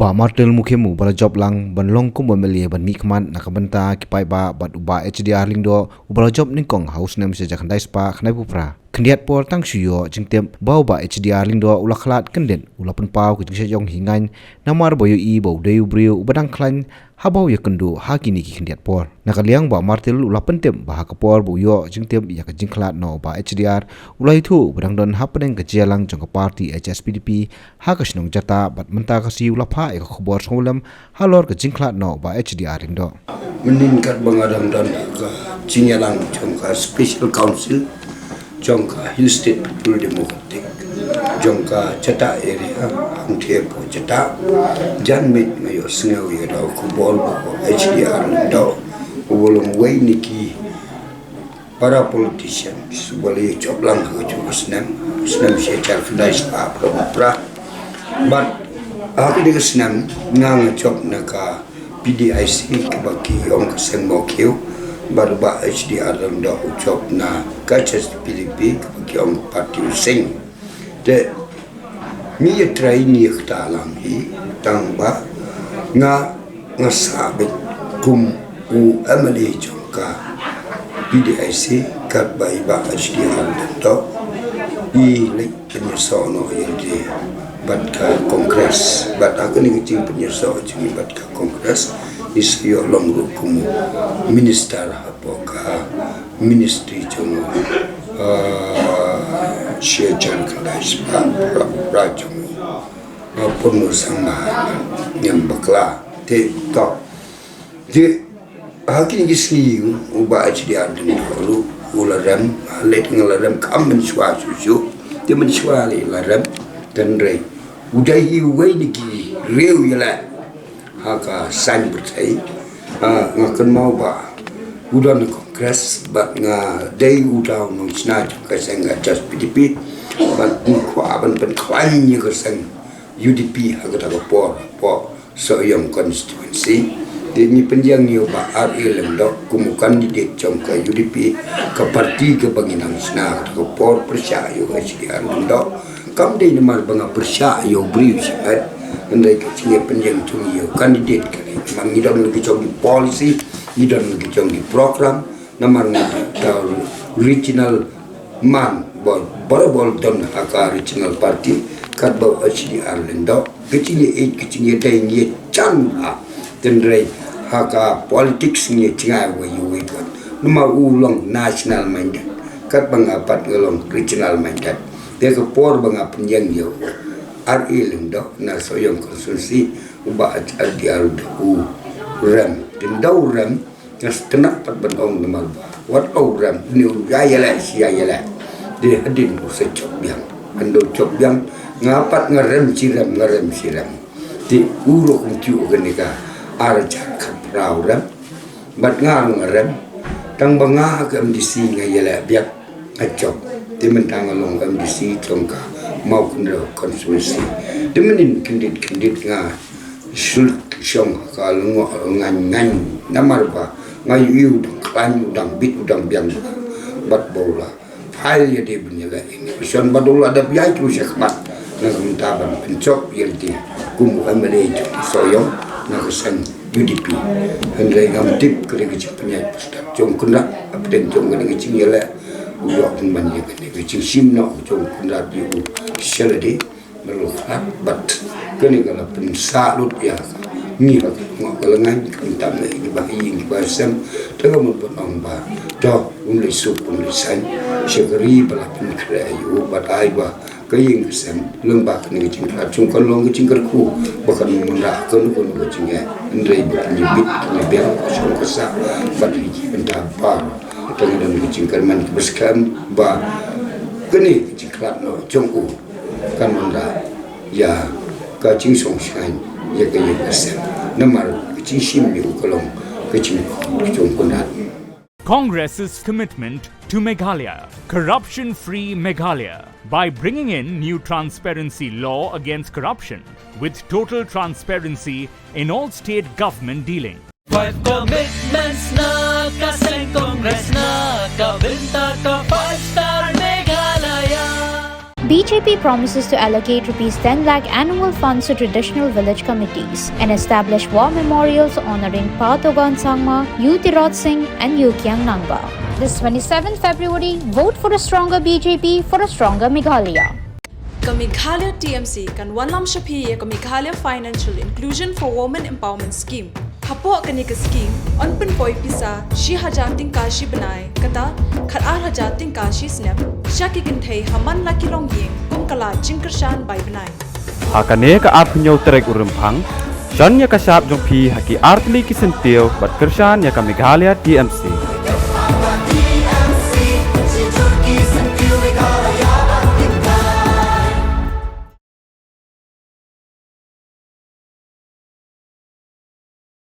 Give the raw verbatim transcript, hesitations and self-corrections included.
Bah Martil Mukhim uba la jop lang ban long kum u M L A ban mihkhmat na ka bynta ki paidbah bad u Bah H D R Lyngdoh uba la jop nyngkong ha u snem shi hajar khyndai spah khyndai phew phra. Khyndiat por tang shu ïoh jingtip ba u Bah H D R Lyngdoh u la khlad kyndit u la pynpaw ka jingshah ïong hi ngaiñ namar ba u ïohi ba u dei u briew uba dang khlaiñ haba u ïakynduh ha kine ki khyndiat por. Na ka liang Bah Martil u la pyntip ba ha ka por ba u ïoh jingtip ïa ka jingkhlad na u Bah H D R u la ïathuh ba dang don hapdeng ka jingïalang jong ka party H S P D P ha ka shnong Jatah bad mynta ka sngi u la phah ïa ka khubor sngewlem halor ka jingkhlad na u Bah H D R Lyngdoh. Mynnin katba nga dang don ha ka jingïalang jong ka Special Council jong ka Hill State People Democratic jong ka Jatah area, hangtei hapoh Jatah, janmiet nga ïohsngew ïa ka khubor ba u H D R Lyngdoh uba long uwei na ki para politicians uba la ïa jop lang ha kajuh ka snem, snem shi hajar khyndai spah phra phew phra. Bad ha kane ka snem nga, nga jop na ka P D I C kaba ki ong ka seng Mawkhiew, bad u Bah H D R Lyngdoh u jop na ka H S P D P kaba ki ong ka party u seng. Te ngi ïa trei ngi ïa ktah lang hi, tang ba nga, nga sah beit kum u M L A jong ka P D I C katba i Bah H D R Lyngdoh i leit pynïasoh noh ïa lade bad ka Congress. Bad ha kane ka jingpynïasoh jong i bad ka Congress, i sa ïoh long ruh kum u minister hapoh ka ministry jong u, ah, shi hajar khyndai spah phra phew phra jong u, ah, Purno Sangma Niam Bakla. Te to, te ha kine ki sngi u Bah H D R Lyngdoh ruh u la rem, leit nga la rem kam mynshuwa shuh shuh, te mynshuwa lei la rem, tang hynrei u dei hi uwei na ki riew ïaleh ha ka saiñ pyrthei. Ah, nga kynmaw ba u don ha Congress bad nga dei uta u nongshna jong ka seng ka H S P D P bad nga kwah ban pynkhlaiñ ïa ka seng U D P ha kata ka por hapoh Sohiong constituency. Te ngi pynïeng ïa u Bah R A Lyngdoh kum u candidate jong ka U D P, ka party kaba ngi nang shna ha kata ka por, pyrshah ïa u H D R Lyngdoh. Kam dei namar ba nga pyrshah ïa u briew shimet, hynrei ka jingïapynïeng jong ngi ïa u candidate ka dei namar ngi don la ki jong ki policy, ngi don la ki jong ki program, namar ngi dei uta u regional man ba, barabor don ha ka regional party, katba u H D R Lyngdoh, ka jingïeit, ka jingïadei ngi ïa jan ha, hynrei ha ka politics ngi ïa jngai uwei ïa uwei pat. Namar u long national minded, katba nga pat nga long regional minded. Te ka por ba nga pynïeng ïa u R A Lyngdoh na Sohiong constituency, u Bah H D R u rem. Te ynda u rem, nga sngewtynnat pat ban ong namar ba wat u rem, une u ïa ïaleh shi ïa ïaleh. Te hadien u sa jop biang. Hynda u jop biang, nga pat nga rem shi rem, nga rem shi rem. Te u ruh kumjuh kane ka ar hajar khatphra u rem. Bad nga ruh nga rem. Tang ba nga ha ka M D C nga ïaleh biang, nga jop. Te mynta nga long M D C jong ka Mawkynrew constituency. Te mynnin kyndit kyndit nga shu shong ha ka lyngngoh lyngngan ngan, namar ba nga ïohi u dang khlaiñ, u dang bit, u dang biang. Bad ba u la file ïa dei ban ïaleh election, bad u la dep ïaid ruh shakhmat na ka bynta ban pynjop ïa lade kum u M L A jong ka Sohiong na ka seng U D P. Hynrei ngam tip ka dei ka jingpynïaid pyrshah jong u Conrad hapdeng jong kane ka jingïaleh. U ïoh pynban ïa kane ka jingshim noh jong u Conrad ïa u sha lade. Ba la khlad bad kane ka la pynsah lut ïa ngi ha ka lyngngoh ka lyngngan, khamtam na kiba ha ïing kiba ha sem. Te ka mut ban ong ba to, um leit suk um leit saiñ sha ka ri ba la pynkhreh ïa u, bad ai ba ka ïing ka sem lyngba kane ka jingkhlad jong u kan long ka jingkyrkhu ba kan wanrah kano kano ka jingeh. Hynrei ba kin ïa bit kin ïa biang ka shong ka sah bad ha ki bynta baroh. Te ngi don ka jingkyrmen kaba skhem ba kane ka jingkhlad noh jong u kan wanrah ïa ka jingsngewsih ïa ka ïing ka sem. Namar ka jingshim ïa u ka long ka jingkyrkhu jong u Conrad. Congress's commitment to Meghalaya. Corruption-free Meghalaya by bringing in new transparency law against corruption with total transparency in all state government dealing. Five commitments na ka seng Congress na ka bynta ka five star Meghalaya. B J P promises to allocate rupees ten lakh annual funds to traditional village committees and establish war memorials honoring Pa Togon Sangma, U Tirot Singh, and U Kiang Nangba. This twenty-seventh February, vote for a stronger B J P for a stronger Meghalaya. Ka Meghalaya T M C kan wanlam sha phi ïa ka Meghalaya Financial Inclusion for Women Empowerment Scheme. Hapoh kane ka scheme, yn pynpoi pisa shi hajar tyngka shi bnai, kata khat ar hajar tyngka shi snem, sha ki kynthei ha man la ki longïing, kum ka lad jingkyrshan bai bnai. Ha kane ka arphew tarik u Rymphang, shon ïa ka shap jong phi ha ki artylli ki syntiew bad kyrshan ïa ka Meghalaya T M C.